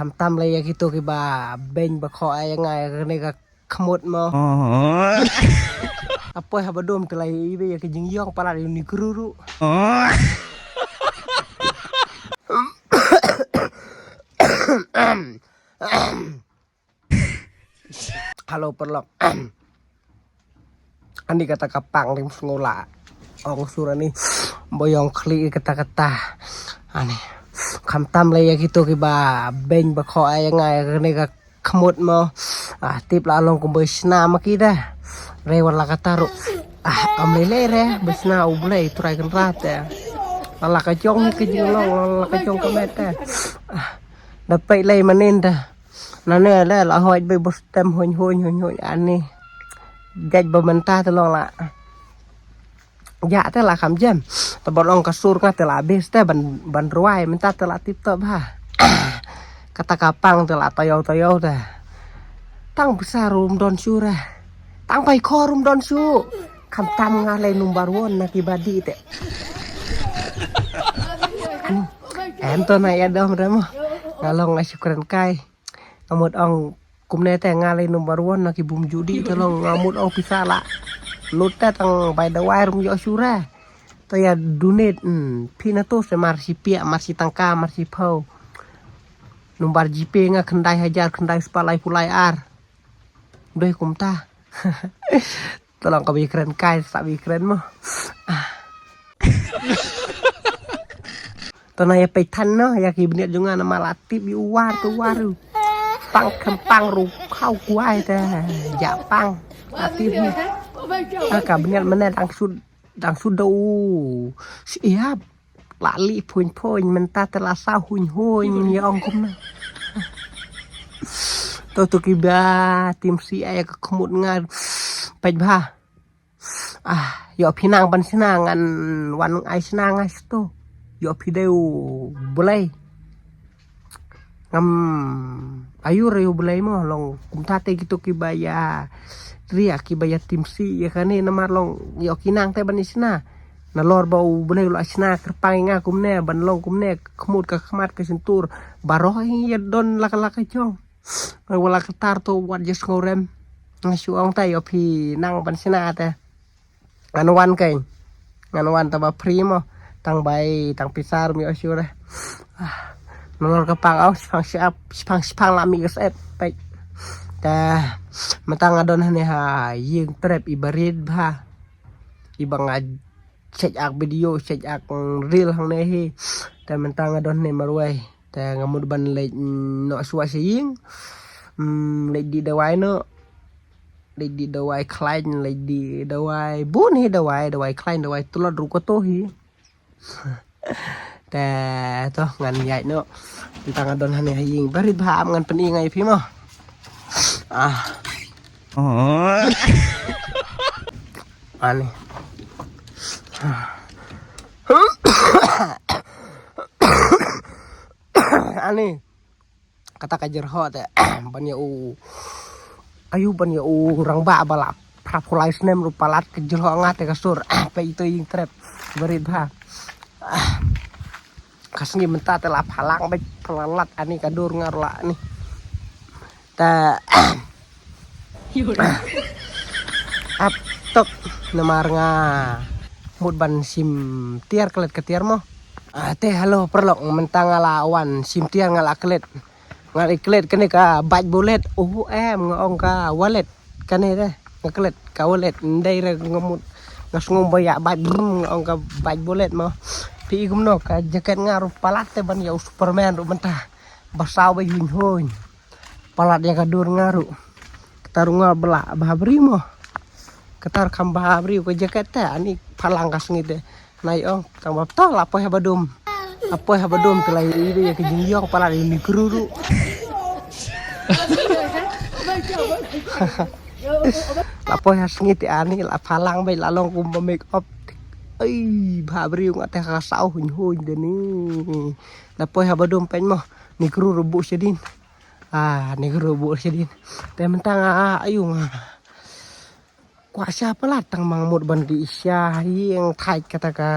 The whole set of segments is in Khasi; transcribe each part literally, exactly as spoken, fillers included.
Khamtam lei ïa kito kiba beiñ ba khoh ai ïa nga ïa kane ka khmut mo. Apoi haba dum te la ibe ïa ka jingyong palat ïa u Negro ruh. Hello, paralok. Ani kata ka pang rim sngola. Ong sur ani. Boyong khli kata kata. Ani. Khamtam lei ïa kito kiba beiñ ba khoh ai ïa nga ïa kane ka khmut mo. Ah, tip la long kum ba shna ma ki da. Re wala kata ruh. Ah, am lei lei re ba shna U Blei Trai Kynrad te. La ka jong ka jinglong, la ka jong ka met te. Ah, da peit lei manin da. Nane le la hoi be bus tem hoi hoi hoi hoi ani. Jait ba mynta te long la. Ja te la kham jem. Te ban ong ka sur nga te la bes te ban, ban ruai mynta te la tip top ha. Kata ka pang te la tayo tayo te. Tang pisa rum don shu re. Tang pai kho rum don shu. Khamtam nga lei number one na ki badi te. Em to na ïa dom re mo. Nga long nga shu kren kai. Nga mut ong kumne te nga lei number one na ki bum judi te long nga mut ong pisa la. Lut te tang bai dawai rum ïoh shu re. To ïa donate, hmm, phi na to se mar shi piak, mar shi tangka, mar shi phew. Number GPay nga khyndai hajar, khyndai spah laiphew lai ar. Doi kumta. To long ka ba ïa kren kai, sa ba ïa kren mo. Ah. To na ïa peit than no, ïa ki bniat jong nga namar la tip ïa u war to war u. Pang kham pang ru khau kwai te. Ja pang. La tip hi. Ah, ka bniat mane dang sud, dang sud da u. Siap. La li phuin phuin mynta te la sa huin huin ïa ong kumne. To to kiba tim si ai ka khmut nga. Peit bha. Ah, ïoh phi nang ban shna ngan wan ai shna nga sto. Ïoh phi dei u Blei. Ngam aiu re u Blei mo long kumta te kito kiba ïa ria kiba ïa tim si ïa kane namar long ïoh ki nang te ban ïa shna. Nalor ba u Blei u la shna kyrpang ïa nga kumne ban long kumne khmut ka khmat ka shyntur. Baroh ïa don la ka la ka jong. Wala kata to wat just ngorem. Nga shu ong ta ïoh phi nang ban shna te. Ngan wan kai. Ngan wan ta ba free mo. Tang bai, tang pisa mi ïoh shu re. Ah. Nalor ka pang au, shipang shipang, shipang shipang la mi ka sep. Peit. Ta. Mynta nga don hane ha ïing trep i barit bha. Iba nga check ak video, check ak reel hangne hi. Ta mynta nga don hane marwei. Te nga mut ban leit, mm, noh shuwa sha ïing. Mm, leit dih dawai noh. Leit dih dawai khlaiñ, leit dih dawai bun hi dawai, dawai khlaiñ, dawai tlot ruh kato hi. Te to ngan ïaid noh. Tang nga don hane ha ïing. Barit bha am ngan pyni nga ïa phi mo. Ah. Ani. Ani. Kata ka jyrhoh te ban ïa u. Ayu ban ïa u rangbah ba la phra phew lai snem ruh palat ka jyrhoh nga te ka sur. Peit ito ïing trep. Barit bha. Ka sngi mynta te la phalang bad phalang lat ani ka dur nga ruh la ani. Ta ap tok namar nga mut ban shim tiar klet ka tiar mo. Ah, te hello paralok mynta nga la wan shim tiar nga la klet. Nga la klet kane ka bike bullet. Oh em nga ong ka wallet. Kane te nga klet ka wallet ndai re nga mut nga sngew ba ïa bike brum nga ong ka bike bullet mo. Phi i kumno ka jaket nga ruh palat te ban ïa u Superman ruh mynta. Ba saw ba huñ huñ. Palat ïa ka dur nga ruh. Kata ruh nga bla bha briew mo. Kata ruh kham bha briew ka jaket te ani phalang ka sngi te. Nai ong tang ba to la poi haba dum. La poi haba dum te la i ïa ka jingyong palat ïa u Negro ruh. La poi ha sngi te ani la phalang bai la long kum ba make up. Ai bha briew nga te ka saw huñ huñ de ni. La poi haba dum pyn mo. Negro ruh buh shadien. Ah, Negro buh shadien. Te mynta nga ayu nga. Kwah sha palat tang ma nga mut ban dih sha ïing thait kata ka.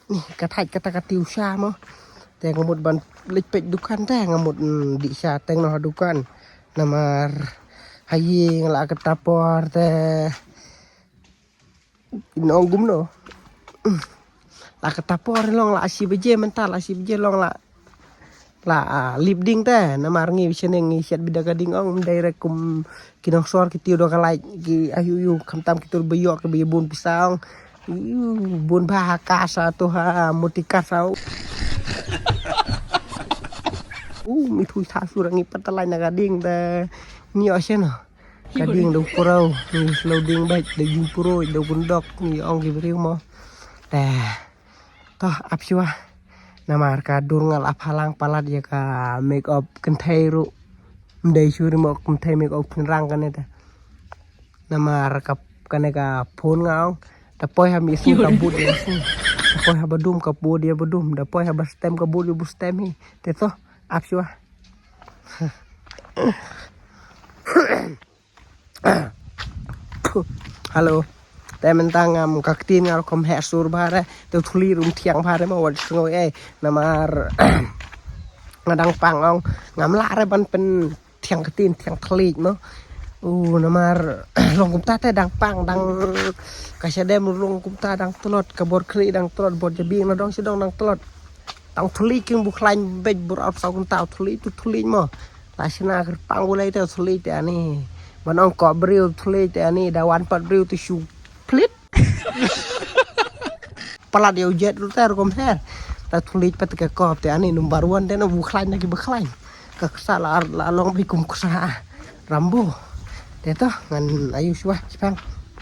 Ni ka thait kata ka tiew sha mo. Te nga mut ban leit peit dukan te, nga mut, mm, dih sha teng noh dukan. Namar ha ïing la katta por te. Nong gum no. La katta por long la shi baje mynta, la shi baje long la. La, ah, lip ding te, namar ngi bishane ngi shet bida ka ding ong, mdei re kum ki nongsor ki tiew do ka lait, ki ayu yu, khamtam ki tur ba ïoh ki ba ïa bun pisa ong. Yu, bun ba ha ka sa to ha, muti ka sa. U, mi thui tha sur ngi pat ta lait na ka ding te, ngi ïoh shen. Ka ding da u purau, ngi slow ding bait, da ding purau, da gundok, ngi ong ki briew mo. Te, to, ap shwa. Namar ka dur nga la phalang palat ïa ka make up kynthei ruh. Mdei shu ri mo kynthei make up pynrang kane te. Namar ka kane ka phone nga ong. Da poi ha mi sum ka bud ïa sum. Da poi ha badum ka bud ïa badum. Da poi ha ba stem ka bud ïa bu stem hi. Te to, ap shwa. Hello. Te mynta ngam ka ktien nga rukom heh sur bha re. Te u thuli rum thiang bha re ma wat sngew ei. Namar nga dang pang ong. Ngam lah re ban pynthiang ktien thiang thylliej mo. U namar long kumta te dang pang dang ka shadem long kumta dang tlot ka bor khlieh dang tlot bor jabieng na dong sha dong dang tlot. Tang thuli king bu khlaiñ bej bur ap saw kynta thuli tu thuli mo. La shna kyrpang bu lei te thuli te ani. Ban ong ko briew thuli te ani da wan pat briew tu shu plit. Palat yow jet ru te rukom her. Ta thuli pat ka kop te ani number one te no bu khlaiñ na ki ba khlaiñ. Ka ksa la la long bi kum ksa. Rambo. Te to ngan ayu shwa shipang.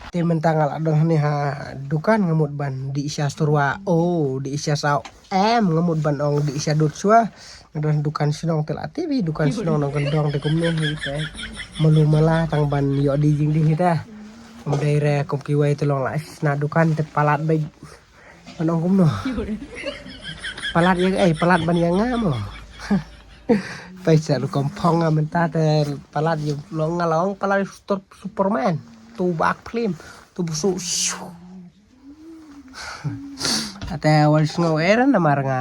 Te mynta nga la dong ni ha dukan nga mut ban di sha surwa. Oh, di sha saw. Em, nga mut ban ong di sha dut shwa. Nga don dukan shnong te la T V, dukan shnong nong kan dong te kumne hi te. Malu mala tang ban yo di jing di hi te. Kum dei re kum kiwei te long la sna dukan te palat bai. Ban ong kumno. Palat ya eh palat ban ya nga mo. Pai sa rukom phong nga mynta te palat ya long nga long palat super Superman. Tu bak film. Tu busu. Ate wal sngew er namar nga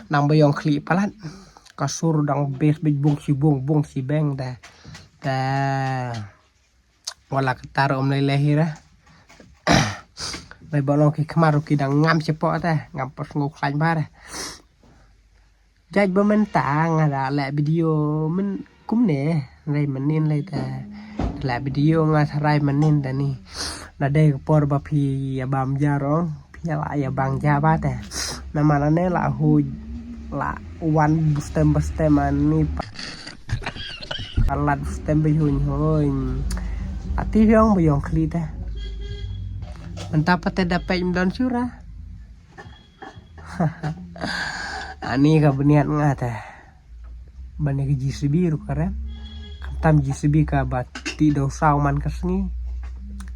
nang ba ïong khlieh palat. Ka sur dang bes bej bung si bung bung si beng te. Te wala ka tar um lei lei hira. Bai ba long ki khmar ki dang ngam chepo te ngam pa sngew khlaiñ ba re. Judge ba mynta nga da leh video men kumne rai manin lai ta leh video nga sarai manin ta ni. Na dei ka por ba phi ya bam ja rong phi ya la ya bang ja ba ta. Na mana ne la hu la wan bustem bustem ani pa. Alat bustem ba hun hun. Ati yong ba yong kli ta. Mynta pa te da pek mdon sura. Ani ka bniat nga te. Bane ka J C B ruh kare. Kam tam J C B ka ba ti do saw man ka sngi.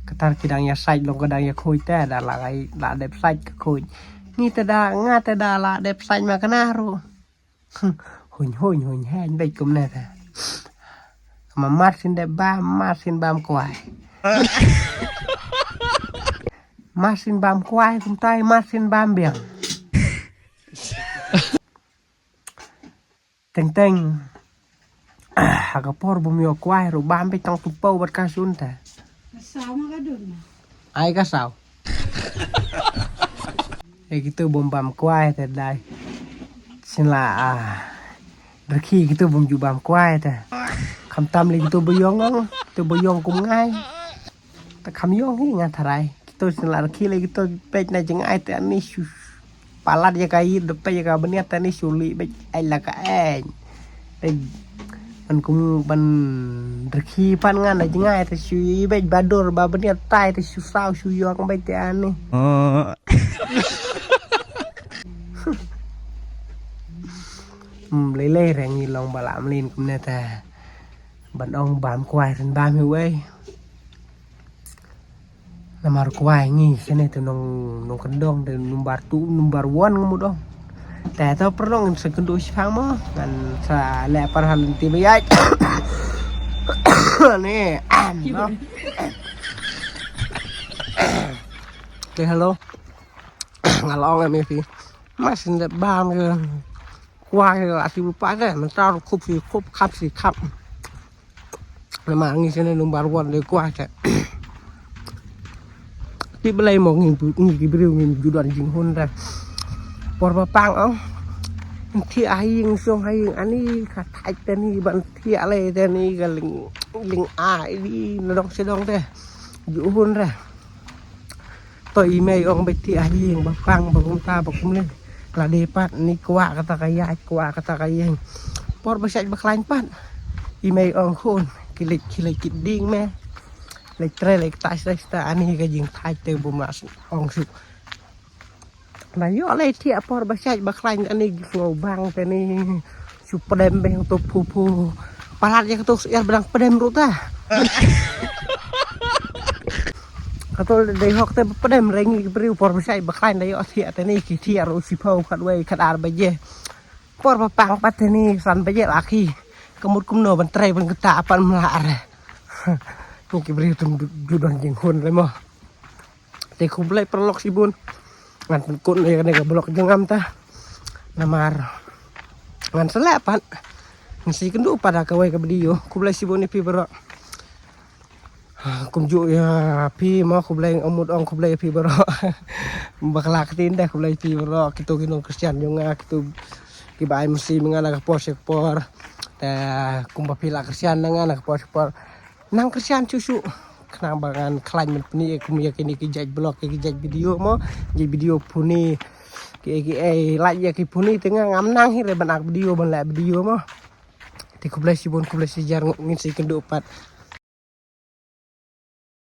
Katar ki dang ya sait long ka dang ya khuid te da la kai la dep sait ka khuid. Ngi te da nga te da la dep sait ma kana ruh. Huñ huñ huñ hen bej kumne te. Ma mar sin dep ba mar sin bam kwai. Mar sin bam kwai kumtai mar sin bam biang. Teng teng. Ha ka por bum yo kwai ru bam bej tang tu pau bat ka sun te. Ai ka saw. Ai kito bum bam kwai te dai. Sin la a. Rkhi kito bum ju bam kwai te. Kham tam li kito bu yong ong, kito bu yong kum ngai. Ta kham yong hi nga tharai. Kito sin la rkhi li kito pej na jngai te ani shu. Palat ya ka yit de pej ya ka bniat te ani shu li bej ai la ka ai. Bej ban kum ban rkhi pan nga na jngai te shu yi bej badur ba bniat tai te shu saw shu yong bej te ani. Hmm, lei lei reng ngi long ba la mlin kumne te. Ban ong bam kwai ren bam hi wei. Namar kwai ngi sene te nong nong kendong te number two number one ngi mudong. Te to pernong ngan sa kendu sipang mo ngan sa le par hal ti bayai. Ni am no. Te hello. Ngalong ami fi. Masin de bam ke. kwai la ti pa te, mynta ruh khup shi khup, khap shi khap. Namar ngi sene number one de kwai te. Ti balei mo ngi, ngi ki briew ngi ju don jinghun te. Por ba pang ong. Thiah ha ïing, shong ha ïing, ani ka thait te ni, ban thiah lei te ni, ka ling, ling ai di na dong sha dong te. Ju hun re. To i mei ong ba thiah ha ïing, ba pang, ba kumta, ba kumne. Lade pat ni kwah kata ka ïaid, kwah kata ka ïeng. Por ba shait ba khlaiñ pat. I mei ong khun, ki leit, ki leit ki ding me. Leit trei, leit kata sha, sha, ani ka jingthait te bym lah ong suk. Ba ïoh lei thiah por ba shait ba khlaiñ ani ki sngew bang te ni. Shu pdem beh to phu phu. Palat ïa kato syiar ba dang pdem ruh ta. Kato dei hok te ba pdem re ngi ki briew por ba shait ba khlaiñ da ïoh thiah te ni ki thiah ruh shiphew khatwei khatar baje. Por ba pang pat te ni san baje la ki. Ka mut kumno ban trei ban kata pat mla re. Ngi ki briew tum ju don jinghun re mo. Te khublei paralok shibun. Ngan pynkut ïa kane ka vlog jong ngam ta. Namar ngan sa leh pat. Ngan sa ïakynduh pat ha kawei ka video. Khublei shibun ïa phi baroh. Kumjuh ïa phi mo, khublei, nga mut ong khublei ïa phi baroh. Bakla ktien de, khublei ïa phi baroh. Kito ki nong Khristan jong nga, kito kiba ai masi ma nga na ka por sha ka por. Te kumba phi la Khristan na nga na ka por sha ka por. Nang Khristan shuh shuh. Khnang ba ngan khlaiñ ban pyni ïa kum ïa kine ki jait vlog, ïa ki jait video mo. Jait video puni. Ki, ki, eh, lait ïa ki puni te nga ngam nang hi re ban ak video, ban leh video mo. Te khublei shibun, khublei shihajar, ngin sa ïakynduh pat.